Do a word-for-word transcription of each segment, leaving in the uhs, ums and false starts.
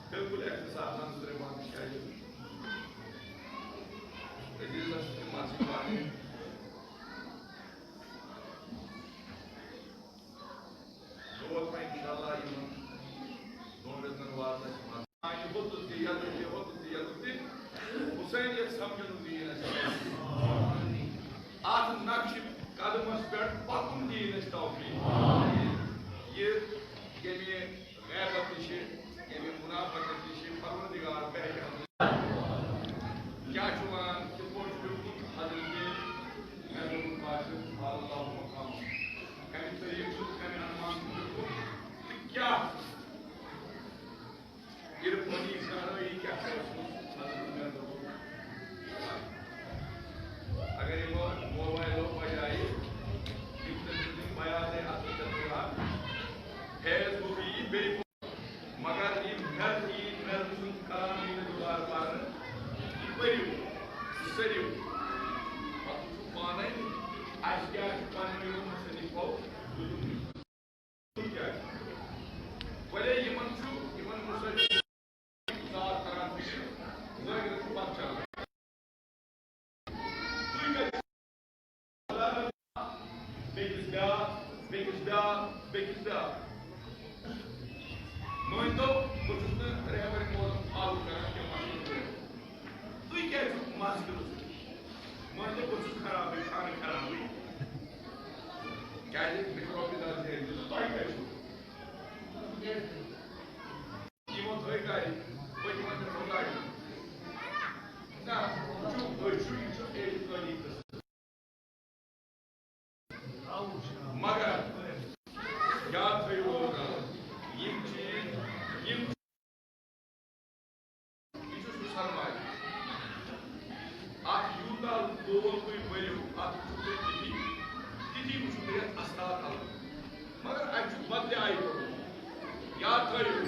بالکل احتساب سان ترٛےٚ بانہٕ شاید۔ عزیز اَسہِ تہِ مسجد والٮ۪ن۔ دود وۄنۍ اِنشاءاللہ یِمَن دۄن رٮ۪تَن واتنَس منٛز۔ آ، یہِ ہوٚتُس تہِ، یَتُس تہِ، ہوٚتُس تہِ، یَتُس تہِ۔ حسینیت سَمجھنُک دیٖن اَسہِ۔ اَتھ نقشہِ قدمَس پٮ۪ٹھ پَکُن دیٖن اَسہِ توفیٖق۔ یہِ ییٚمہِ غیبت نِش، ییٚمہِ منافقت نِش پروردگار پہچان۔ کیٛاہ چھُ وَنان، کِتھ پٲٹھۍ چھُ لیوٗکھمُت حضرت محمود قاسم علی اللہ مقام؟ کَمہِ طریٖقہٕ چھُ، کَمہِ عنوان چھُ لیوٗکھمُت؟ تہٕ کیٛاہ عرفٲنی گہرٲیی کیٛاہ چھِ ٲسمٕژ حضرت محمود؟ اگر یِمو موبایلو بجایہِ یِم تٔمۍ سٕنٛدۍ بیان اَتھٕ چھِ تُلان، فیس بُک یی بیٚیہِ۔ مگر یہِ پھٮ۪رٕ یی پھٮ۪رٕ سُنٛد کلام یی نہٕ دُبارٕ پرنہٕ، یہِ پٔرِو، یہِ سٔرِو۔ پتہٕ وٕچھِو پانے، اَسہِ کیٛاہ چھُ پننیو مُصنِفو دیُتمُت۔ کیٛاہ چھُ؟ وۄنۍ یِمن چھُ، یِمن مُصنِف ذات کران فِکر، ظٲہِر چھُ پتہٕ چلان۔ تُہۍ کَتہِ بیٚکِس بیٛاکھ، بیٚکِس بیٛاکھ، بیٚکِس بیٛاکھ۔ مٲنۍتو، بہٕ چھُس نہٕ رہبر معظم فالو کران کینٛہہ، مسجد پٮ۪ٹھ۔ تُہۍ کیٛازِ چھِو مسجدس سۭتۍ؟ مٲنۍتو، بہٕ چھُس خرابٕے، خانہٕ خرابٕے۔ کیٛازِ مےٚ چھُ رۄپیہِ دَہ زینہِ، تۄہہِ کیٛازِ چھُو؟ یِمو تھٲے گرِ، پٔتمہِ وقتہٕ تھٲو گرِ۔ نہ، وٕچھِو، أسۍ چھُ، یہِ چھُ اعتقٲدی قٕصہٕ۔ مگر یاد تھٲیِو لوکَن، یِم چیٖز، یِم، یہِ چھُ سُہ سرمایہِ۔ اَتھ یوٗتاہ لول تُہۍ بٔرِو، اَتھ وٕچھِو تُہۍ تِتی، تِتی وٕچھِو تُہۍ اَتھ اَستاد الگ۔ مگر اَتہِ چھُ بدلہِ آیہِ کوٚرمُت۔ یاد تھٲیِو،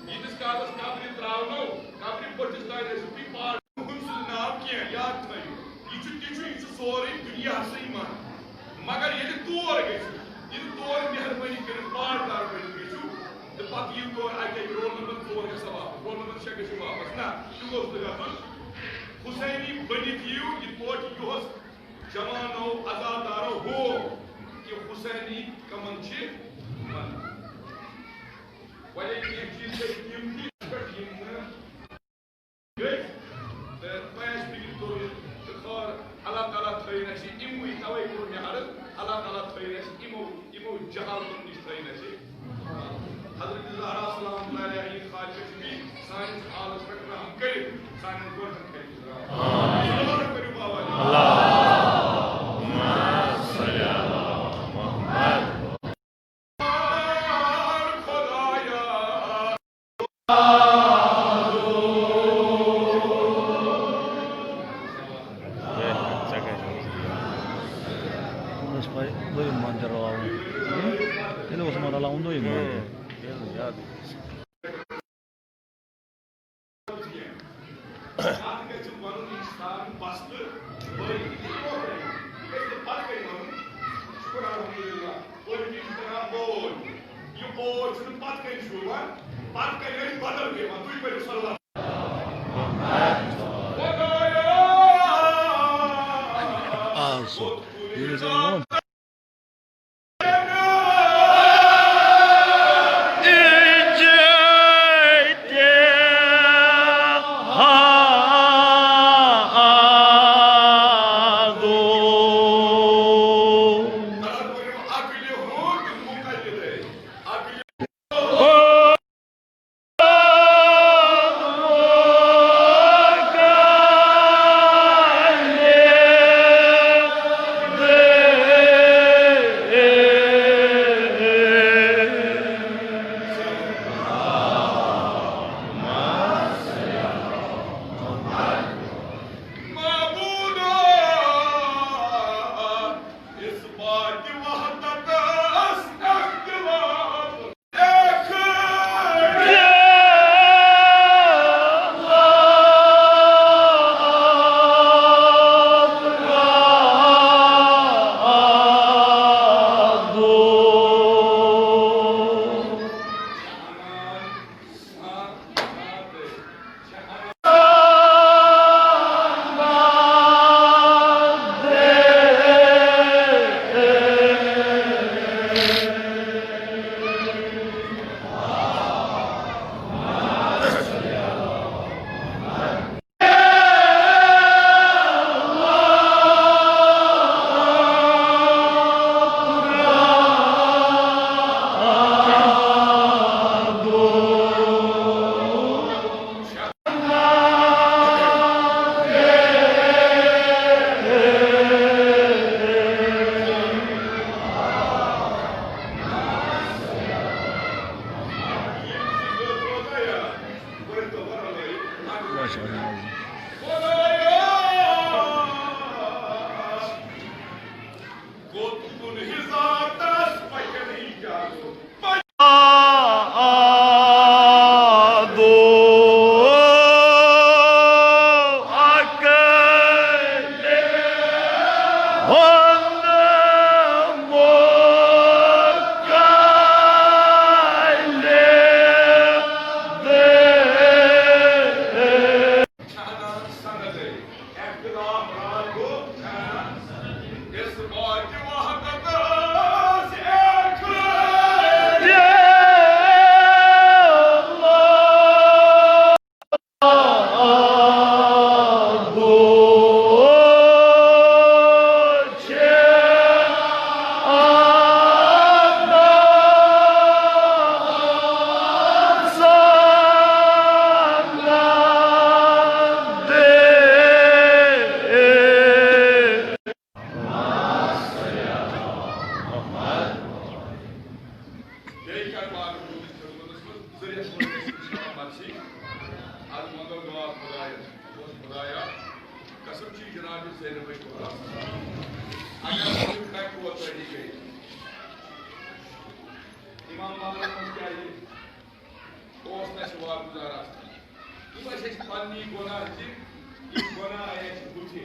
ییٖتِس کالَس قبرِ ترٛاونو، قبرِ بٔٹھِس تام ٲسِو تُہۍ پاٹھ۔ ہُمۍ سُنٛد ناو کینٛہہ، یاد تھٲیِو۔ یہِ چھُ تہِ چھُ، یہِ چھُ سورُے دُنیاہَسٕے منٛز۔ مگر ییٚلہِ تور گٔژھِو، ییٚلہِ تور مہربٲنی کٔرِتھ پاٹھ دار بٔنِتھ گٔژھِو، تہٕ پَتہٕ یِیِو تورٕ اَکہِ اَکہِ رول نمبر ژور گژھِ واپَس، رول نمبر شےٚ گژھِ واپَس۔ نہ، تہِ گوٚژھ نہٕ گژھُن۔ حسینی بٔنِتھ یِیِو، یِتھ پٲٹھۍ یُہُس جوانو، عزادارو ہوو کہِ حسینی کمن چھِ ونان۔ وۄنۍ کینٛہہ چیٖز چھِ تِم تہِ یِتھ پٲٹھۍ یِم نہٕ گٔے تہٕ تۄہہِ آسہِ فِکرِ توٚرمُت تہٕ خٲر، اللہ تعالیٰ تھٲیِن اَسہِ یِموٕے، تَوَے کوٚر مےٚ عرض، اللہ تعالیٰ تھٲیِن اَسہِ یِمو، یِمو جہالتو نِش تھٲیِن اَسہِ۔ حضرت زہرا سلام اللہ علیہ ہٕنٛدۍ خاطرٕ چھِ بیٚیہِ سٲنِس حالَس پٮ۪ٹھ رحم کٔرِتھ سانٮ۪ن گۄڈَن کٔرِتھ رحم۔ صلوات کٔرِو بابا جی۔ تیٚلہِ اوس یِمَن رَلاوُن۔ تیٚلہِ اوس یِمَن رَلاوُن دوٚیِم مَنتِر۔ آ، سُہ۔ ییٚلہِ زَن ووٚن۔ بیٚیہِ کیٛاہ پاکھ روٗدٕچ خدمتس منٛز زٕ رٮ۪تھ وٲتۍ أسۍ اِنشاءاللہ مرشی۔ از منٛگو دُعا خۄدایس۔ دوٚپُس، خۄدایا، قسم چھُ جناب زینبٕے خۄدا۔ اگر وۄنۍ کانٛہہ کوتٲہی گٔے، امام محمد منٛز کیٛاہ یہِ اوس نہٕ اَسہِ وارٕ گُزار آسان۔ یِم ٲسۍ اَسہِ پننی گۄناہ تہِ، یِم گۄناہ آیہِ اَسہِ بُتھِ۔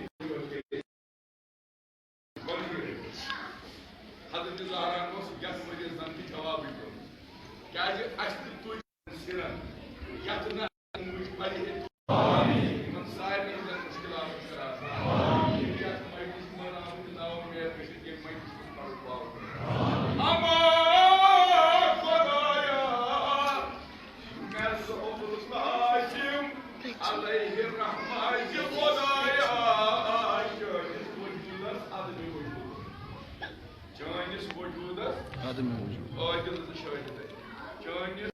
حضرت زہرا اوس یتھ ؤریس زن تہِ جوابٕے کوٚرمُت۔ کیازِ اسہِ تہِ تُج سِرن یتھ نہٕ موٗج پرِ ہے۔ یِمن سارنٕے ہٕنٛدٮ۪ن مُشکِلاتن کر آسان۔ یِم یتھ مجلسہِ منٛز آمٕتۍ نااُمید گٔژھِتھ ییٚمہِ مجلسہِ منٛز پرُن باو کٔرِتھ۔ اما خۄدایا، مےٚ زوٗ عبدالقاسم علیہ الرحمہ زِ خۄدایا، چٲنِس وجوٗدس عدمِ وجوٗد۔ چٲنِس وجوٗدس عدمِ وجوٗد۔ عٲدِل زٕ شٲہِد۔ چٲنِس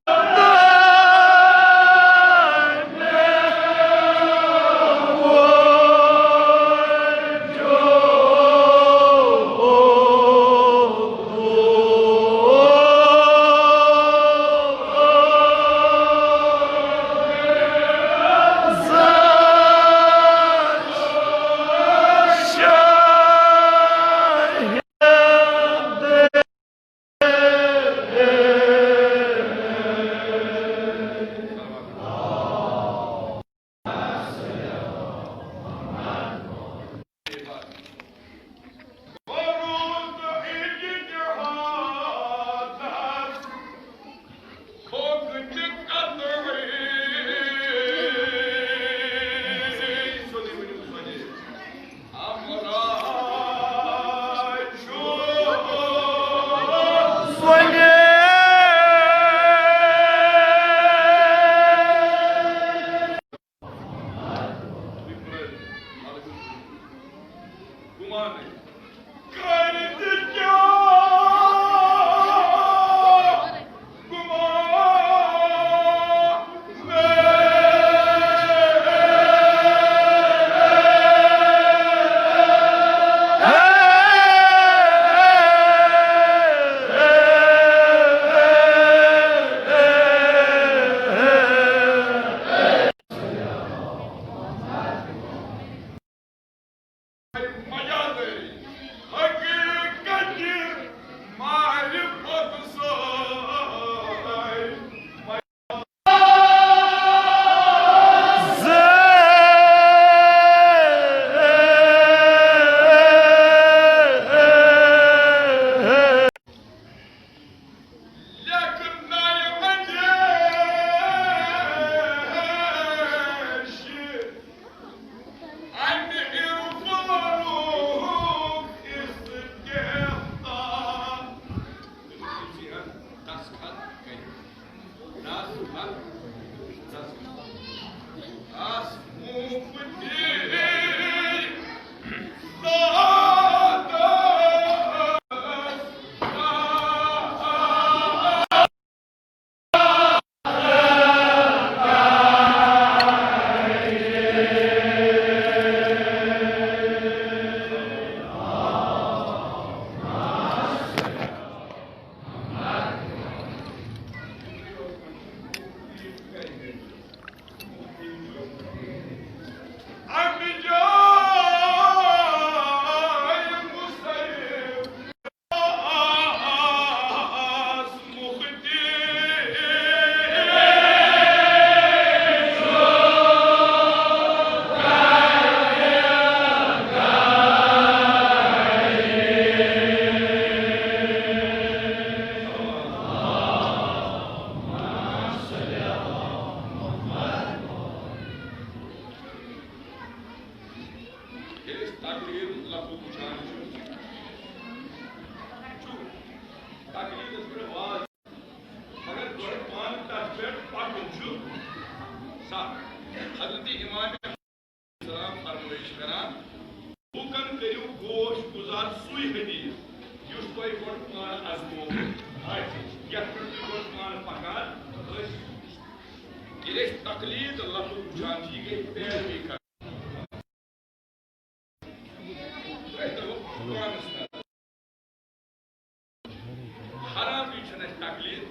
چھَنہٕ اَسہِ تکلیٖف۔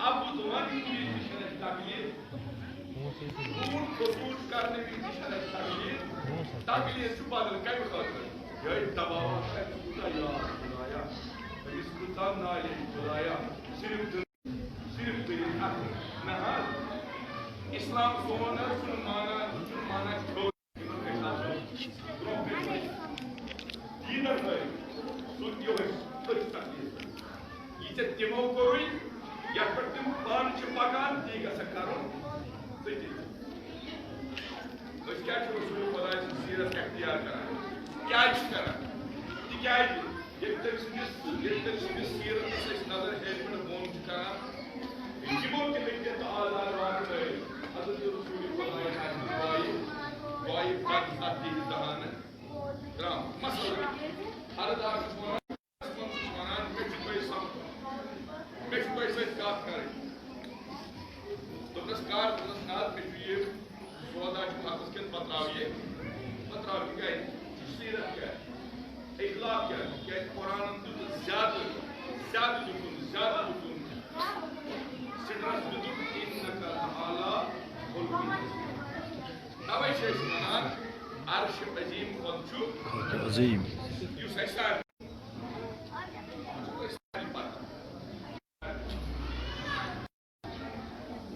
اَبُد وَننہٕ وِزِ تہِ چھَنہٕ اَسہِ تکلیٖف۔ کوٗر خصوٗص کرنہٕ وِزِ تہِ چھَنہٕ اَسہِ تکلیٖف۔ تکلیٖف چھُ بدل کَمہِ خٲطرٕ؟ یِہوٚے دباوان، أمِس کوٗتاہ یاد خۄدایا، أمِس کوٗتاہ نالے خۄدایا، صرف صرف کٔرِتھ اَتھٕ۔ نہ حظ، اِسلام سون حظ چھُنہٕ مانان، چھُنہٕ مانان کھیوٚن۔ یِمن گژھِ آسُن برٛونٛہہ کَنہِ۔ دیٖدن ہٲوِتھ سُہ یِہوٚے أتھۍ تکلیٖفس۔ یہِ ژےٚ تِمو کوٚرُے، یَتھ پٮ۪ٹھ تِم پانہٕ چھِ پَکان، تی گژھکھ کَرُن ژٕ تہِ۔ أسۍ کیٛازِ چھِ رسول خۄداے سٕنٛز سیٖرت اختیار کران؟ کیٛازِ چھِ کران؟ تِکیٛازِ ییٚلہِ تٔمۍ سٕنٛدِس، ییٚلہِ تٔمۍ سٕنٛدِس سیٖرتس أسۍ نظر ہیٚرِ پٮ۪ٹھ بۄن چھِ کران، یِمو تہِ ہیٚکہِ تعالیٰ راتھ تھٲوِتھ۔ حضرت رسول خۄداے سٕنٛز وایہِ، وایہِ پتہٕ تَتھ دِیہِ دہانہٕ ترٛاونہٕ۔ مثلاً، عرض اکھ چھُس وَنان، وَنان، مےٚ چھُ تۄہہِ سَمکھُن، مےٚ چھُ تۄہہِ سۭتۍ کَتھ کَرٕنۍ۔ دوٚپنَس، کَر؟ دوٚپنَس، نہ حظ، مےٚ چھُ یہِ سودا چھُ حقَس کِنہٕ پَتہٕ ترٛاو یہِ؟ پَتہٕ ترٛاو یہِ کیٛازِ؟ یہِ چھُ سیٖرت کیٛاہ؟ اخلاق کیٛاہ؟ کیٛازِ قرآنَن دیُت زیادٕ، زیادٕ دیُتُن، زیادٕ دیُتُن۔ سِٹرَس دیُتُن، "إنك لعلى خلق عظيم۔" تَوَے چھِ أسۍ وَنان، عرش عظیٖم کھۄتہٕ چھُ خلق عظیٖم۔ یُس اَسہِ سارنٕے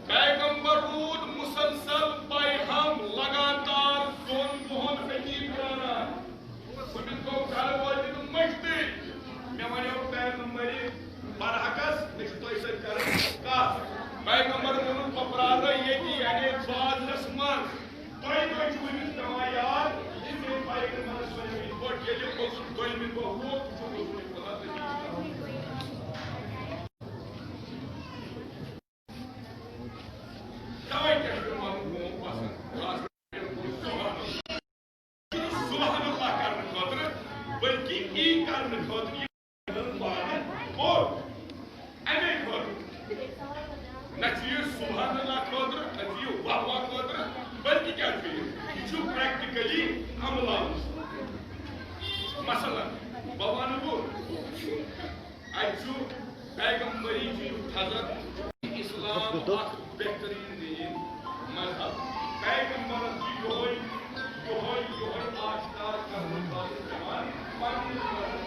پیغمبر روٗد مسلسل پیہم لگاتار دۄن دۄہن حدیث کران۔ بہٕ تہِ گوٚو گرٕ وٲتِتھ مٔشتٕے۔ مےٚ وَنیو پیغمبرِ برحقس، مےٚ چھُ تۄہہِ سۭتۍ کرٕنۍ کتھ۔ پیغمبر ووٚنُن، بہٕ پرارٕ ییٚتی، یعنی بازرس منٛز۔ تۄہہِ تۄہہِ چھُو أمِس پٮ۪وان یاد، یہِ گٔے پیغمبرس وَنیو یِتھ پٲٹھۍ، ییٚلہِ اوسُس دوٚیمہِ دۄہ ووت، تہِ چھُ اوسمُت خۄدا تٔتی کران۔ تَوَے کیٛاہ چھُ وَنُن قوم پَسنٛد؟ خاص کر سبحان اللہ۔ سبحان اللہ کرنہٕ خٲطرٕ، بلکہِ یی کرنہٕ خٲطرٕ یہِ پانہٕ کوٚر۔ اَمے خٲطرٕ نہ چھُ یہِ سبحان اللہ خٲطرٕ، نہ چھُ یہِ واہ واہ خٲطرٕ، بلکہِ کیٛاہ چھُ یہِ؟ یہِ چھُ practically عمل آمُت۔ مثلاً، بہٕ وَنہٕ بہٕ، اَتہِ چھُ پیغمبری چھُ یُتھ حضرت، اسلام اکھ بہترین دین مذہب۔ پیغمبرن چھُ یُہوے، یُہوے، یُہوے آشکار کرنہٕ خٲطرٕ پٮ۪وان پننہِ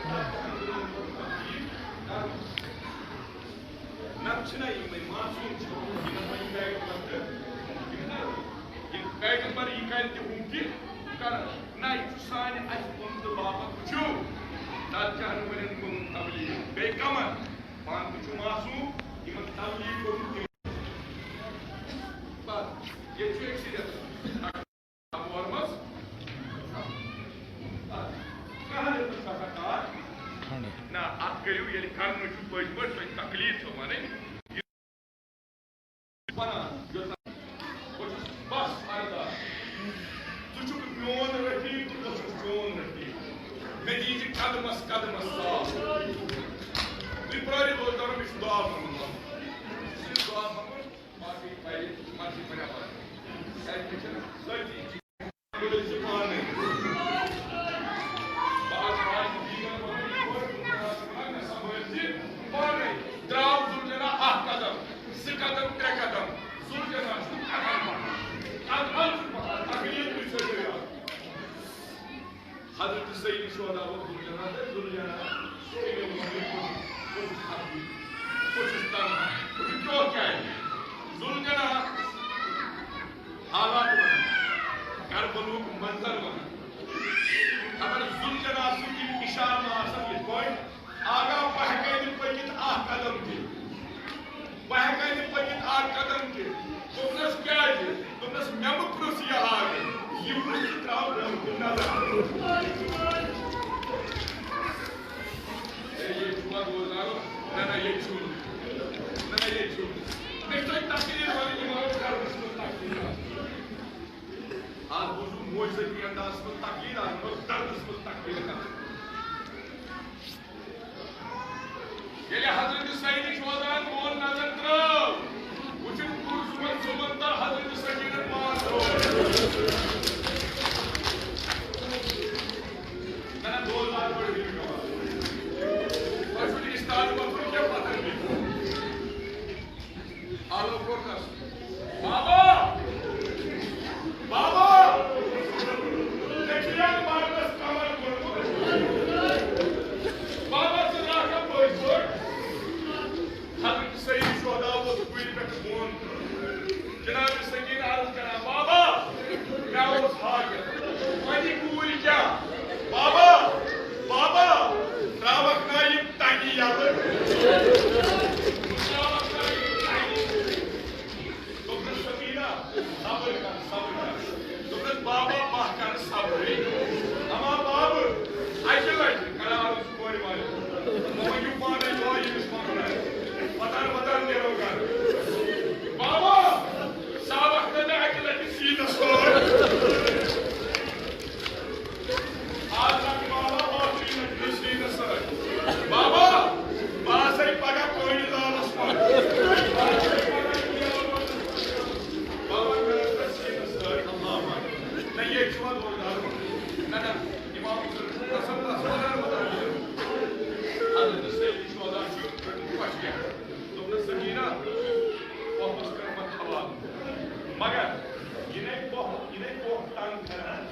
مذہب تبدیل کرُن۔ نتہٕ چھِنہ یِمے معصوم چھِ، یِمن وۄنۍ پیغمبر تہِ، یِم نہ، یِم پیغمبر یہِ کرِ تہِ ہُم تہِ کرن۔ نہ، یہِ چھُ سانہِ اَسہِ گوٚمُت باپتھ وٕچھِو، تَتھ جہنمَن گوٚمُت تبلیغ۔ بیٚیہِ کَمَن؟ پانہٕ تہِ چھُ معصوم، یِمَن تبلیغ کوٚرمُت تِم۔ بَس، ییٚتہِ چھُ أکسٕے رٮ۪تَس منٛز۔ بَس، کَہَن رٮ۪تَن چھُ آسان کار۔ نہ، اَتھ کٔرِو، ییٚلہِ کَرنہٕ چھُ پٔزۍ پٲٹھۍ، تۄہہِ تکلیٖف چھو وَنٕنۍ۔ وَنان، یوٚتام بہٕ چھُس بس اَرداہ۔ ژٕ چھُکھ میون رفیق تہٕ بہٕ چھُس چون رفیق۔ مےٚ دیٖزِ قدمس قدمس ساتھ۔ تُہۍ پرٛٲرِو، بہٕ حظ کرو، مےٚ چھُ دعا منٛگُن۔ صرف دعا منٛگُن، باقٕے پَرِ مرضی پَرِ اَپٲرۍ۔ کیٛازِ مےٚ چھَنہٕ ذٲتی چیٖز۔ بہٕ چھُس پانَے۔ بہٕ حظ واتہٕ دیٖدن پَنُن یور، بہٕ حظ وَنہٕ مےٚ سنبھٲلۍ زِ پانَے۔ درٛاو ذوالجناح اَکھ قدم، زٕ قدم، ترٛےٚ قدم۔ ذوالجناح چھُ قدم پَکان۔ قدم چھُ پَکان، تکلیٖف تہِ چھُ یِوان۔ حضرت سید شہدا و ذوالجناح تہٕ ذوالجناح، تٔمۍ ووٚن، بہٕ چھُس، بہٕ چھُس اکھ، بہٕ چھُس تنہا، بہٕ چھُس کیٛاہ کیٛازِ؟ ذوالجناح حالات ونان، کربلُک منظر ونان۔ خبر ذوالجناح سٕنٛدۍ تِم اشارٕ ما آسن یِتھ پٲٹھۍ، آغا بہٕ ہٮ۪کے نہٕ پٔکِتھ اکھ قدم تہِ۔ بہٕ ہٮ۪کے نہٕ پٔکِتھ اکھ قدم تہِ۔ دوٚپنس، کیٛازِ؟ دوٚپنس، مےٚ مہٕ پرٛژھ یہِ حال، یہِ پرٛژھ ژٕ ترٛاو برٛونٛہہ کُن نظر۔ ہے، ییٚتہِ چھُوا روزان؟ نہ، نہ، ییٚتہِ چھُنہٕ۔ نہ، نہ، ییٚتہِ چھُنہٕ۔ مےٚ چھِ تۄہہِ تقریر وَنٕنۍ، یِم ٲسۍ گرمَس منٛز تقریر کران۔ آز بوٗزُو موجزتی اندازس منٛز تقریر، آز بوٗز دردس منٛز تقریر کران۔ ییٚلہِ حضرت سعید شہداہن مول نظر ترٲو، وٕچھُن پُر سُمن سُمن تہٕ حضرت سعیدن پانٛژھ روز۔ نہ، نہ، دوزار پٲٹھۍ ہیٚکہِ نہٕ گژھُن۔ تۄہہِ چھُو نہٕ دوٚپنَس، "سکیٖنہ، صبر کر، صبر کر۔" دوٚپنَس، "بابا، بہٕ کَرٕ صبرٕے۔ اما بابہٕ، اَکہِ لَٹہِ کَرٕ عرض کورِ والٮ۪ن۔ وۄنۍ ؤنِو پانَے، یہِ ییٚمِس وَنُن آسہِ۔ وَدان وَدان نیرو گَرٕ۔" بابا، سا وقتہ اَکہِ لَٹہِ سیٖنَس سۭتۍ۔ آز آو بابا اوترٕ یِمن سۭتۍ۔ بابا، بہٕ آسَے پگاہ پٲنِس زالَس منٛز۔ بابا، مےٚ ٲس تَتھ سیٖنَس سۭتۍ، اللہ اکبر۔ نہ، ییٚتہِ چھُ وۄنۍ روزدار۔ نہ، نہ، اِمام حسن، حسن، حسن، حضرت سید چھُ وَدان چھُ، خۄش کیٛاہ؟ دوٚپنَس، "سکیٖنہ، واپس کر مت حوالہٕ۔ مگر یہِ نے پۄہ، یہِ نے پۄہ تنگ کران۔"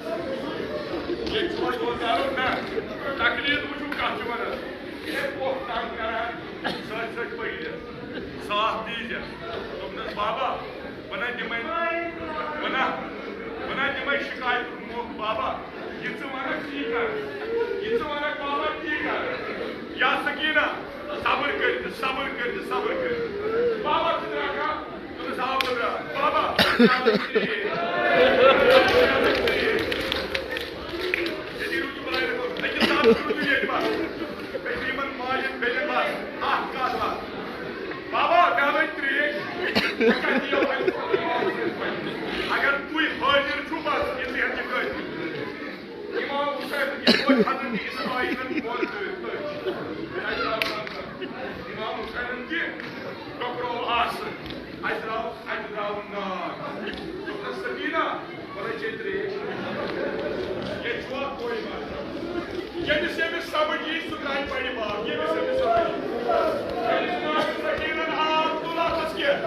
ییٚتہِ چھُ وۄنۍ روزدارو نہ تقلید وٕچھِو کتھ چھِ ونان۔ یہِ نے پۄہ تنگ کران، سۭتۍ سۭتۍ پٔکۍ دِ، ساتھ دیٖزِ۔ دوٚپنَس، "بابا، بہٕ نہ دِمے، بہٕ نہ، بہٕ نہ دِمے شکایتُک موقعہٕ، بابا۔ یہِ ژٕ ونکھ تی کر، یہِ ژٕ ونکھ، بابا، تی کر۔ یا سکیٖنہ، صبر کٔرِتھ، صبر کٔرِتھ، صبر کٔرِتھ۔" بابا تہِ درٛاو کانٛہہ، دوٚپنَس، "آو بہٕ درٛاو۔" بابا، درٛاو بہٕ ژیٖرۍ۔ ییٚتی روٗدُم بَلاے رَٹو۔ أکِس دۄہَس روٗدُم ییٚتہِ بَس۔ أکِس یِمَن ماجٮ۪ن بیٚنٮ۪ن بَس۔ اَکھ کَتھ بَس۔ بابا، مےٚ لٔج ترٛیش۔ مےٚ کَتہِ یِیَو وۄنۍ؟ اگر تُہۍ حٲضِر چھِو بَس، ییٚتہِ ہٮ۪کہِ کٲنٛسہِ۔ امام حسین، یہِ پٲٹھۍ حضرت اسماعیلن ووٚن تٔمۍ۔ امام حسینن تہِ ٹۄکرو آسہٕ۔ اَتہِ درٛاو، اَتہِ درٛاو نار۔ دوٚپنَس، "سکیٖنہ، وَلَے چے ترٛیش۔ ییٚتہِ چھُوا کویہِ بار؟ ییٚمِس، ییٚمِس سمجھ یی، سُہ درٛایہِ پَرِ باغ۔ ییٚمِس، ییٚمِس سمجھ یی۔" سکیٖنن آب تُل اَتھَس کٮ۪تھ۔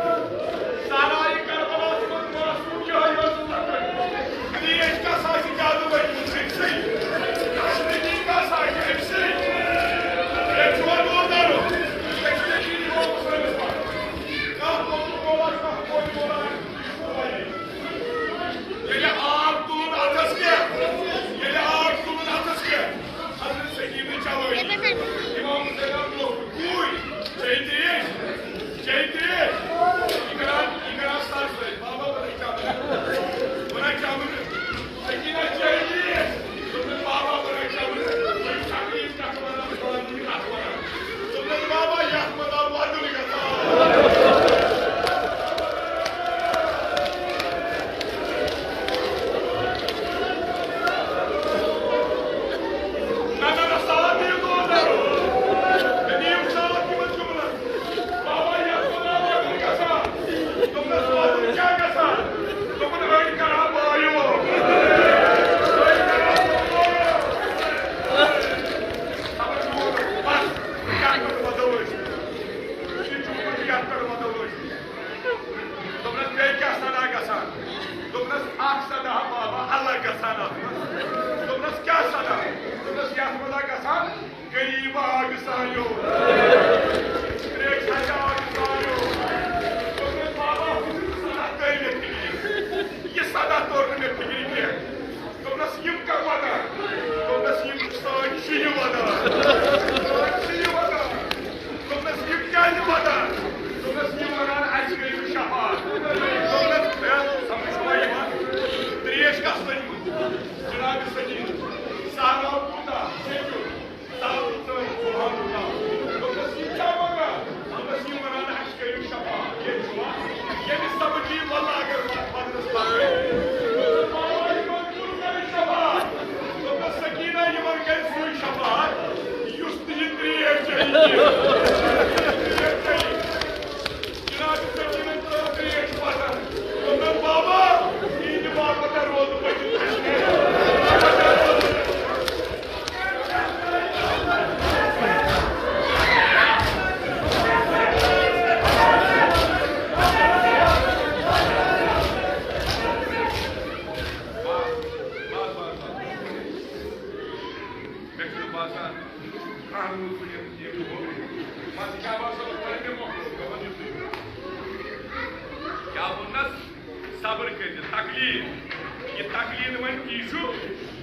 صحرایہِ کربلاہَس منٛز معصوم یِہوٚے ٲس لۄکٕٹ۔ ترٛیش کَس آسہِ زیادٕ لٔجمٕژ؟ أمۍ سٕے۔ تشنگی کَس آسہِ؟ أمۍ سٕے۔ أمۍ چھُ وۄنۍ روزدَر۔ أمۍ سٕے چھِ یہِ روزمٕژ۔ کانٛہہ موٚزوٗر وول آسہِ، کانٛہہ کوٚٹ وول آسہِ، یہِ چھُ وۄنۍ۔ ییٚلہِ آب تُلُن اَتھَس کٮ۪تھ، ییٚلہِ آب تُلُن اَتھَس کٮ۪تھ، حضرت سکیٖنہٕ چلٲوِتھ۔ امام حسین آو برٛونٛہہ کُن۔ "کوٗرۍ، چیٚیہِ ترٛیش، چیٚیہِ ترٛیش۔" یہِ کران، یہِ کران سر سۭتۍ، "بابا، بہٕ نَے چَمہٕ نہٕ، بہٕ نَے چَمہٕ نہٕ۔" سکیٖنہ چیٚیہِ ترٛیش۔ دوٚپُن، "بابا، بہٕ نَے چَمہٕ نہٕ۔" یہِ تکلیٖف کَتھ وَنان، پانہٕ یہِ کَتھ وَنان۔ دوٚپُن، "بابا، یَتھ منٛز آو وَدُن گژھان۔" نہ، نہ، نہ، ساتھ دِیِو تِمن۔ مےٚ دِیِو ساتھ یِمن جملن۔ بابا، یَتھ کوٗتاہ وَدُن گژھان؟ دوٚپنَس، "وَدُن کیٛاہ گژھان؟" دوٚپُن، "أڑۍ کَران بایو۔ أڑۍ کَران بایو۔" بس، یَتھ پٮ۪ٹھ وَدو أسۍ۔ یہِ چھُ یَتھ پٮ۪ٹھ وَدو أسۍ۔ دوٚپنَس، "بیٚیہِ کیٛاہ صدا گژھان؟" دوٚپنَس، "اَکھ صدا بابا الگ گژھان اَتھ منٛز۔" دوٚپنَس، "کیٛاہ صدا؟" دوٚپنَس، "یَتھ منٛز ہا گژھان، غریٖب آگہٕ سایو، ترٛیش ہَچہِ آگہٕ سایو۔" دوٚپنَس، "بابا، ہُہ صدا توٚر مےٚ فِکرِ۔ یہِ صدا توٚر نہٕ مےٚ فِکرِ کینٛہہ۔" دوٚپنَس، "یِم کَم وَدان؟" دوٚپنَس، "یِم چھِ سٲنۍ شِیہِ وَدان۔ سٲنۍ شِیہِ وَدان۔" دوٚپنَس، "یِم کیٛازِ وَدان؟" دوٚپنَس، "یِم وَنان، اَسہِ کٔرِو شفاعت۔" دوٚپنَس، "ہے، سَمٕجھ چھُوا یِوان؟ ترٛیش کَس لٔجمٕژ؟ جِنابِ سٔجیٖد، صحرا کوٗتاہ سیٚکیُل؟" دوٚپنَس، "یِم کیٛاہ وَنان؟" دوٚپنَس، "یِم وَنان، اَسہِ کٔرِو شفاعت۔ ییٚتہِ چھُوا؟ ییٚمِس سَمٕجھ یی، وَلہٕ اگر وَ-، وَنٛدَس پَتہٕ۔" دوٚپنَس، "بابا، یِمَن کُس کَرِ شفاعت؟" دوٚپنَس، "سکیٖنہ، یِمَن کَرِ سُے شفاعت، یُس تہِ یہِ ترٛیش چیٚیہِ۔ ترٛیش چیٚیہِ۔" جِناب سٔجیٖدَن ترٛٲو ترٛیش پَتھَر۔ دوٚپنَس، "بابا، یِہِنٛدِ باپَتھ روزٕ بہٕ تہِ تَشریٖف۔" مےٚ چھُنہٕ باسان، کانٛہہ روٗد وٕنیُک ییٚمہِ دۄہ۔ پَتہٕ کیٛاہ باسان، وۄنۍ مےٚ مۄکلو، مےٚ ووٚن یُتُے۔ کیٛاہ ووٚننَس؟ صبر کٔرۍزِ، تکلیٖف۔ یہِ تکلیٖف وۄنۍ یی چھُ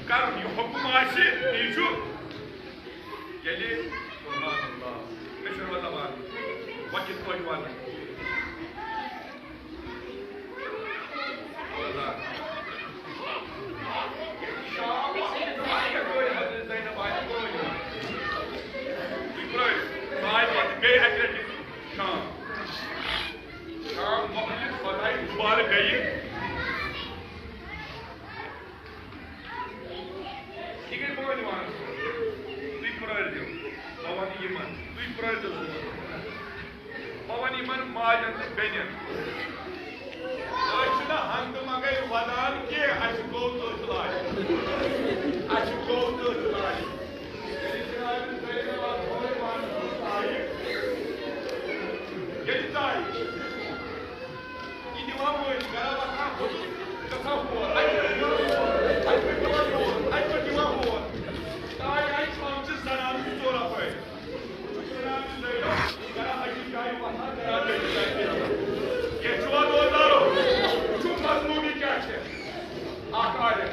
کَرُن، یہِ حُکُم آسہِ، یی چھُ۔ ییٚلہِ، سبحان اللہ، مےٚ چھُنہٕ وۄنۍ زبان۔ یِتھ پٲٹھۍ وَنان۔ شام ٲسۍ ییٚتہِ واریاہ کٲلۍ حضرت زینب آیہِ پرٛٲرِتھ۔ تُہۍ پرٛٲرِو۔ سُہ آیہِ پَتہٕ بیٚیہِ اَکہِ لَٹہِ شام۔ شام مۄکلِتھ پَتہٕ آیہِ دوبارٕ بیٚیہِ۔ یہِ گٔے بٲنۍ وانَس منٛز۔ تُہۍ پرٛٲرۍزیو۔ بہٕ وَنہٕ یِمَن، تُہۍ پرٛٲرۍزیو صُبحَس۔ بہٕ وَنہٕ یِمَن ماجَن تہٕ بیٚنٮ۪ن۔ أسۍ چھِنہٕ ہنٛگتہٕ منٛگَے وَدان کینٛہہ، اَسہِ چھِ گوٚو تٔتھۍ لاجہِ۔ اَسہِ چھِ گوٚو تٔتھۍ لاجہِ۔ ییٚلہِ جناب زینب اَتھ بٲنۍ وانَس منٛز آیہِ، ییٚلہِ ژایہِ، یہِ دِوان مٔنٛزۍ، گرا وۄتھان ہوٚتُن، گژھان ہور، اَتہِ پٮ۪ٹھ دِوان یور، اَتہِ پٮ۪ٹھ دِوان یور، اَتہِ پٮ۪ٹھ دِوان ہور۔ تام آیہِ ژھانٛڈ زٕ زنانہٕ زٕ ژور اَپٲرۍ۔ وٕچھِو جناب زینب، گرا أکِس جایہِ وۄتھان، گرا بیٚیِس جایہِ بیٚہوان۔ کینٛہہ چھُوا دوستدارو؟ وٕچھِو مظلوٗمی کیٛاہ چھےٚ۔ اَکھ آیَت۔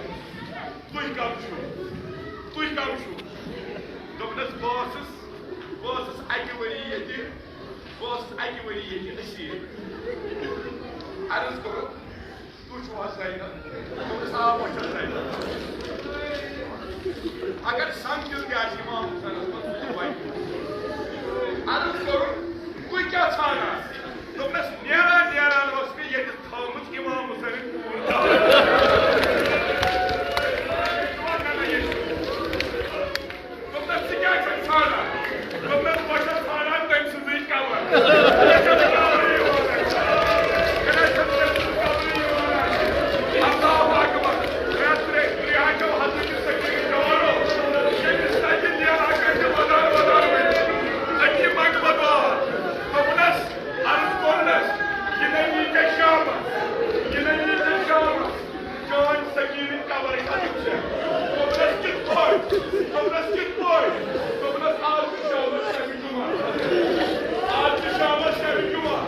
تُہۍ کَم چھِو؟ تُہۍ کَم چھِو؟ دوٚپنَس، بہٕ ٲسٕس، بہٕ ٲسٕس اَکہِ ؤری ییٚتہِ، بہٕ ٲسٕس اَکہِ ؤری ییٚتہِ أسیٖر۔ عرض کوٚرُکھ، تُہۍ چھِو حظ زینب؟ دوٚپنَس، آ، بہٕ چھَس زینب۔ اگر سَمکھیُن تہِ آسہِ اِمام حُسینَس منٛز، سُہ تہِ وَنہِ۔ عرض کوٚرُکھ، تُہۍ کیٛاہ ژھانٛڈان؟ دوٚپنَس، نیران نیران ٲس مےٚ ییٚتہِ تھٲومٕژ اِمام حُسینٕچ کوٗر دعوت۔ دوٚپنَس، ژٕ کیٛازِ چھَکھ ژھانٛڈان؟ دوٚپنَس، بہٕ چھَس ژھانٛڈان تٔمۍ سٕنٛزٕے قبر۔ مےٚ چھَنہٕ قبرٕے یِوان۔ مےٚ چھَنہٕ تٔمۍ سٕنٛز قبرٕے یِوان۔ اللہ اکبر۔ مےٚ ترٛےٚ، ترٛےٚ ہَچو حضرت سکیٖن جوانو۔ ییٚمِس تَتہِ نیران گژھِ وَدان وَدان ؤنِتھ۔ أتی منٛگہٕ بہٕ دُعا۔ دوٚپنَس، عرض کوٚرنَس، یہِ نَے یی ژےٚ شامَس، یہِ نَے یی ژےٚ شامَس، چٲنۍ سکیٖنٕنۍ قبر کَتٮ۪تھ چھےٚ؟ دوٚپنَس، کِتھ پٲٹھۍ؟ دوٚپنَس، کِتھ پٲٹھۍ؟ دوٚپنَس، آز چھُ شامَس شَبِ جُمعہ، آز چھُ شامَس شَبِ جُمعہ،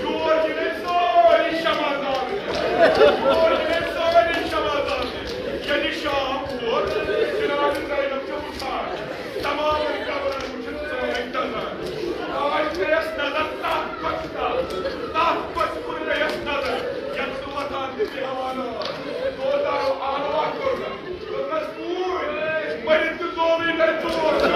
یور یِنَے سٲری شمع زالٕنۍ، یور یِنَے سٲری شمع زالٕنۍ۔ ییٚلہِ شام ووت، جناب زینب چھِ وٕچھان، تمام قبرن وٕچھِتھ ژٲنٛگۍ دزان۔ آز پیٚیَس نظر تتھ کۄچھِ تل، تتھ کۄچھِ کُن پیٚیَس نظر، یتھ نہٕ وۄتھان تہِ بیٚہوان ٲس۔ دوستدارو آلوا کوٚرنس، دوٚپنس، "اوٗرۍ، مٔرِتھ تہِ زورٕے نَے ژور۔"